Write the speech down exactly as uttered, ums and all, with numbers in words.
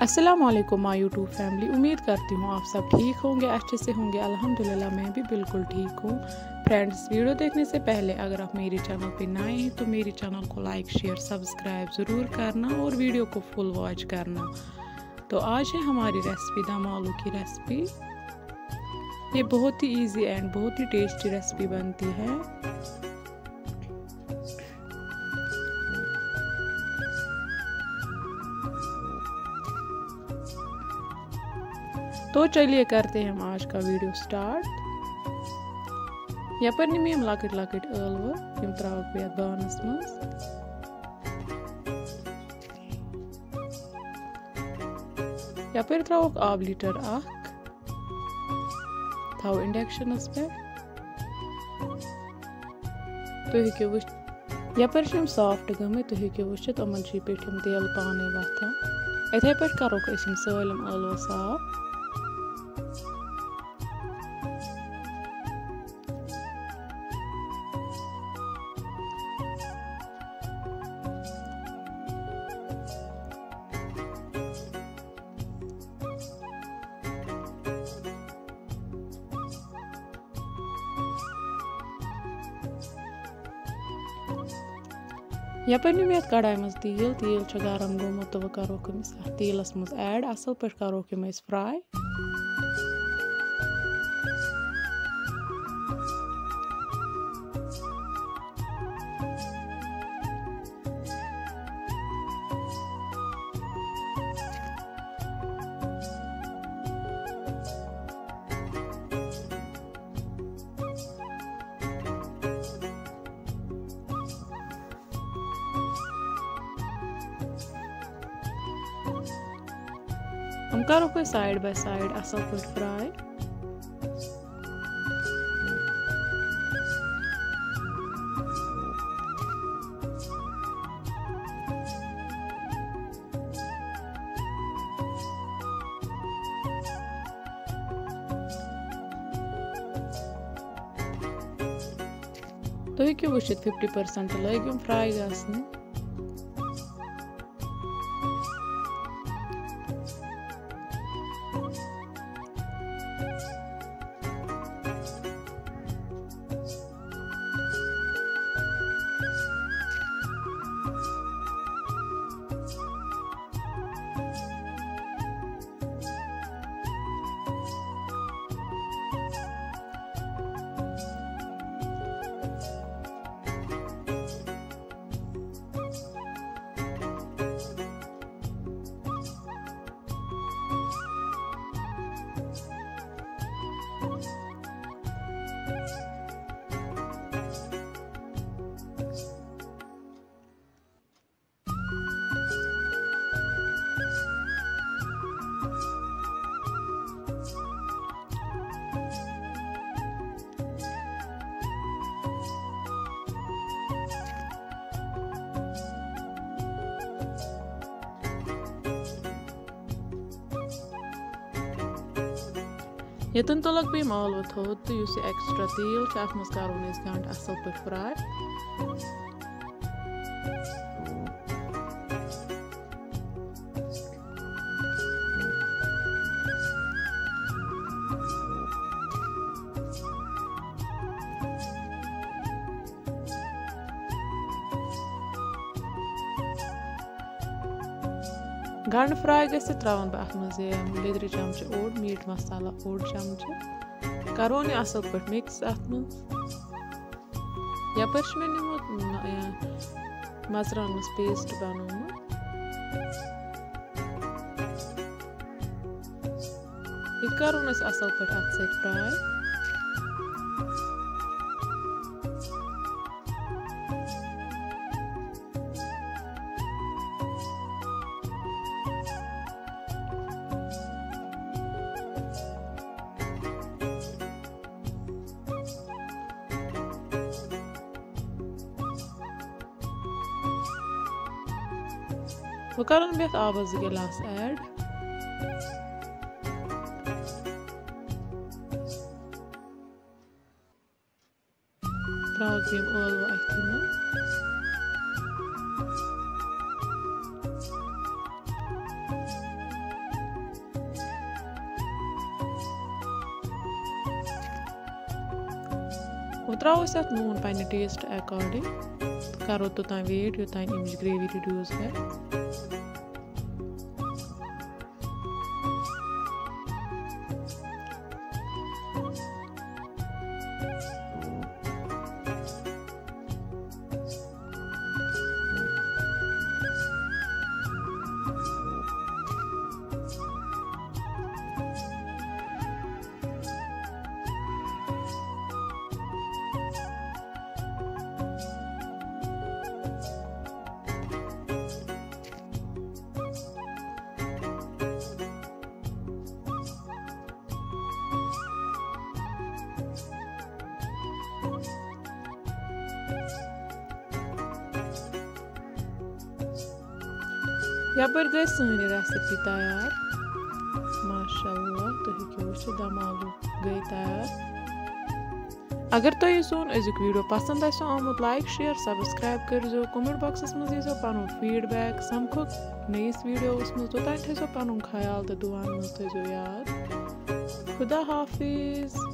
السلام علیکم مائی YouTube family, امید کرتی ہوں آپ سب ٹھیک ہوں گے، اچھے سے ہوں گے۔ الحمدللہ، میں بھی بالکل ٹھیک ہوں۔ فرینڈز، ویڈیو دیکھنے سے پہلے اگر آپ میرے چینل پہ نئے ہیں تو میرے چینل کو لائک، شیئر، سبسکرائب ضرور کرنا اور ویڈیو کو فل واچ کرنا۔ تو آج ہے ہماری ریسپی دم آلو کی ریسپی۔ یہ بہت ہی ایزی اینڈ بہت ہی ٹیسٹی ریسپی بنتی ہے۔ تو چلیے کرتے ہیں ہم آج کا ویڈیو سٹارٹ۔ یپٲرۍ نِم یِم لۄکٕٹۍ لۄکٕٹۍ ٲلوٕ، یِم ترٛاوَکھ بہٕ یَتھ بانَس منٛز۔ یپٲرۍ ترٛاوَکھ آب لیٖٹر اکھ، تھاوو اِنڈَکشَنَس پٮ۪ٹھ۔ تُہۍ ہیٚکِو وٕچھ-، یپٲرۍ چھِ یِم سافٹ گٔمٕتۍ، تُہۍ ہیٚکِو وٕچھِتھ، یِمَن چھِ یہِ پیٚٹھِم تیل پانَے وۄتھان۔ یِتھَے پٲٹھۍ کَرو أسۍ یِم سٲلِم ٲلوٕ صاف۔ یپٲرۍ نیوٗ مےٚ یَتھ کڑایہِ منٛز تیٖل، تیٖل چھُ گرم گوٚمُت تہٕ وۄنۍ کَرو أمِس اَتھ تیٖلَس منٛز ایڈ، اَصٕل پٲٹھۍ کَرو یِم أسۍ فراے۔ یِم کَرو أسۍ سایڈ باے سایڈ اَصٕل پٲٹھۍ فراے۔ تُہۍ ہیٚکِو وٕچھِتھ، فِفٹی پٔرسَنٛٹ لٲگۍ یِم فراے گژھنہِ۔ ییٚتٮ۪ن تُلَکھ بہٕ یِم ٲلوٕ تھوٚد تہٕ یُس یہِ ایکسٹرا تیٖل چھُ، اَتھ منٛز کَرون أسۍ گنٛڈٕ اَصٕل پٲٹھۍ فراے۔ گنٛڈٕ فراے گٔژھِتھ ترٛاوَن بہٕ اَتھ منٛز یہِ لیٚدرِ چمچہٕ اوٚڑ، میٖٹ مسالہ اوٚڑ چمچہٕ۔ کَرون یہِ اَصٕل پٲٹھۍ مِکٕس اَتھ منٛز۔ یَپٲرۍ چھُ مےٚ نیوٗمُت، م، یہِ مَرژٕوانٛگنَس پیسٹ بَنومُت۔ یہِ تہِ کَرون أسۍ اَصٕل پٲٹھۍ اَتھ سۭتۍ فراے۔ وۄنۍ کَرُن بیٚیہِ آبَس زٕ گِلاس ایڈ۔ ترٛاوَکھ بہٕ یِم ٲلوٕ اَتھی منٛز۔ ترٛاوو أسۍ اَتھ نوٗن پنٛنہِ ٹیسٹ اکارڈنگ، کرو توٚتام ویٹ یوٚتام اَمِچ گریوی ریڈیوس گژھِ۔ یپٲرۍ گٔے سٲنۍ یہِ recipe تیار۔ ماشاء اللہ، تُہۍ ہیٚکِو وٕچھِتھ، دم آلوٗ گٔے تیار۔ اگر تۄہہِ سون أزیُک video پسند آسیو آمُت، like، share، subscribe کٔرۍزیو، comment boxس منٛز ییٖزیو پنُن feedback۔ سمکھو نٔیِس videoس منٛز، توٚتام تھٲیزیو پنُن خیال تہٕ دُعاہن منٛز تھٲیزیو یاد۔ خدا حافظ۔